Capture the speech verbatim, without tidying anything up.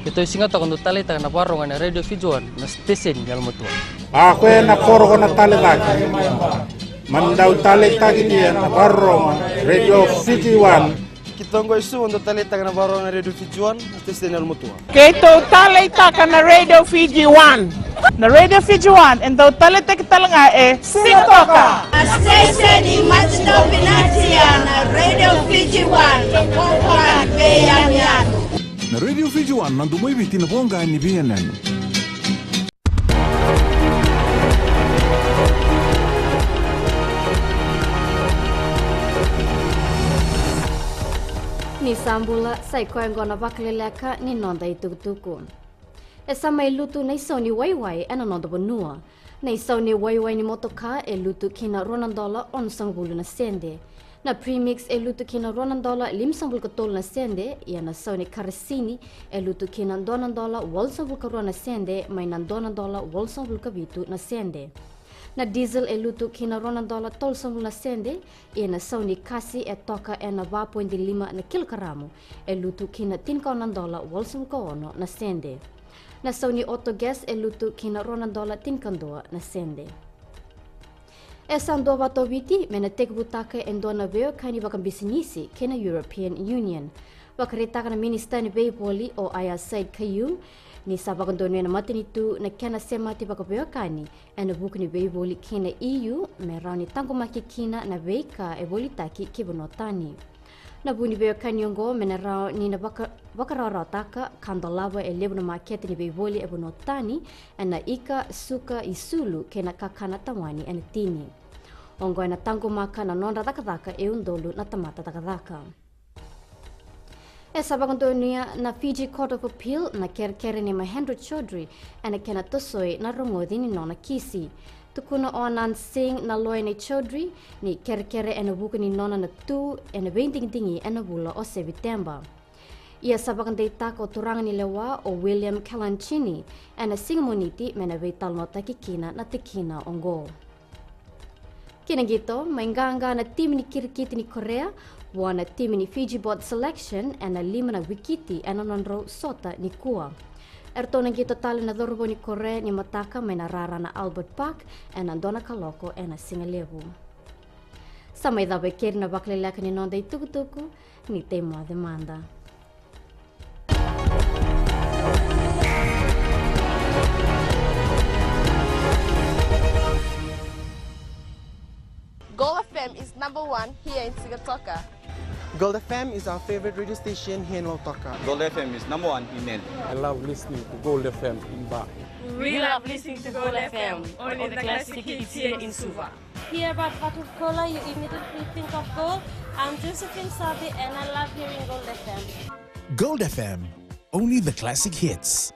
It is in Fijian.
Keitou e Sigatoka dau taleitaka na vakarorogo ena Radio Fiji One, na siteseni yalomatua. A koya na koro ko na tale cake, mani dau taleitaki lia na vakarorogo Radio Fiji One. Keitou qo e Suva dau taleitaka na vakarorogo na Radio Fiji One, na siteseni yalomatua. Keitou taleitaka na Radio Fiji One. Na Radio Fiji One e dau taleitaki tale ga e Sigatoka. Na siteseni matidau vinaka na Radio Fiji One, na koro ko na veiyanuyanu. Na Radio Fiji One, na domo i Viti, na voqa ni veiyanuyanu. Ni sa bula, sa i koya oqo na vakaleleka ni noda itukutuku. E sa mai lutu na isau ni waiwai ena noda vanua. Na isau ni waiwai ni motoka e lutu ki na rua na dola onosagavulu na sede. Na premix e lutu ki na rua na dola limasagavulu ka tolu na sede, ia na sau ni karasini e lutu ki na dua na dola walusagavulu ka rua na sede mai na dua na dola walusagavulu ka vitu na sede. Na diesel e lutu ki na rua na dola tolusagavulu na sede, ia na sau ni kasi e toka ena va poidi lima na kilokaramu e lutu ki na tinikaono na dola walusagavulu ka ono na sede. Na sau ni auto gas e lutu ki na rua na dola tinikadua na sede. E sa dua vata o Viti me na tekivutaka e dua na veiwekani vakabisinisi kei na European Union. Vakaraitaka na minisita ni veivoli o Aiyaz Sayed-Khaiyum ni sa vakadonuya na matanitu na kena semati vakaveiwekani ena vuku ni veivoli kei na E U me rawa ni taqomaki kina na veika e volitaki ki vanua tani. Na vu ni veiwekani oqo me na rawa ni na vaka, vakarawarawataka ka dolava e levu na makete ni veivoli e vanua tani ena ika, suka, isulu kei na kakana tawani ena tini. Oqo ena taqomaka na nodra cakacaka e udolu na tamata cakacaka. E sa vakadonuya na Fiji Court of Appeal na kerekere nei Mahendra Chaudhry ena kena tosoi na rogoci ni nona kisi. Tukuna o Anand Singh na loya nei Chaudhry ni kerekere ena vuku ni nona na tu ena veidigidigi ena vula o Seviteba. Ia sa vakadeitaka o turaga ni lewa o William Kalanchini ena siga Moniti me na veitalanoataki kina na tikina oqo. Kina qito, mai qaqa na timi ni kirikiti ni Korea vua na timi ni Fiji Board Selection ena lima na wikiti ena nodrau sota nikua. Eratou na qito tale na cauravou ni Korea ni mataka mai na rara na Albert Park ena dua na kaloko ena sigalevu. Sa mai cava e keri na vakaleleka ni noda itukutuku, ni tei moce mada. Gold F M is number one here in Sigatoka. Gold F M is our favorite radio station here in Lautoka. Gold F M is number one in Nadi. I love listening to Gold F M in Ba. We love listening to Gold F M, only the classic hits here in Suva. Hear about Vatukoula, you immediately think of gold. I'm Josephine Sabi and I love hearing Gold F M. Gold F M, only the classic hits.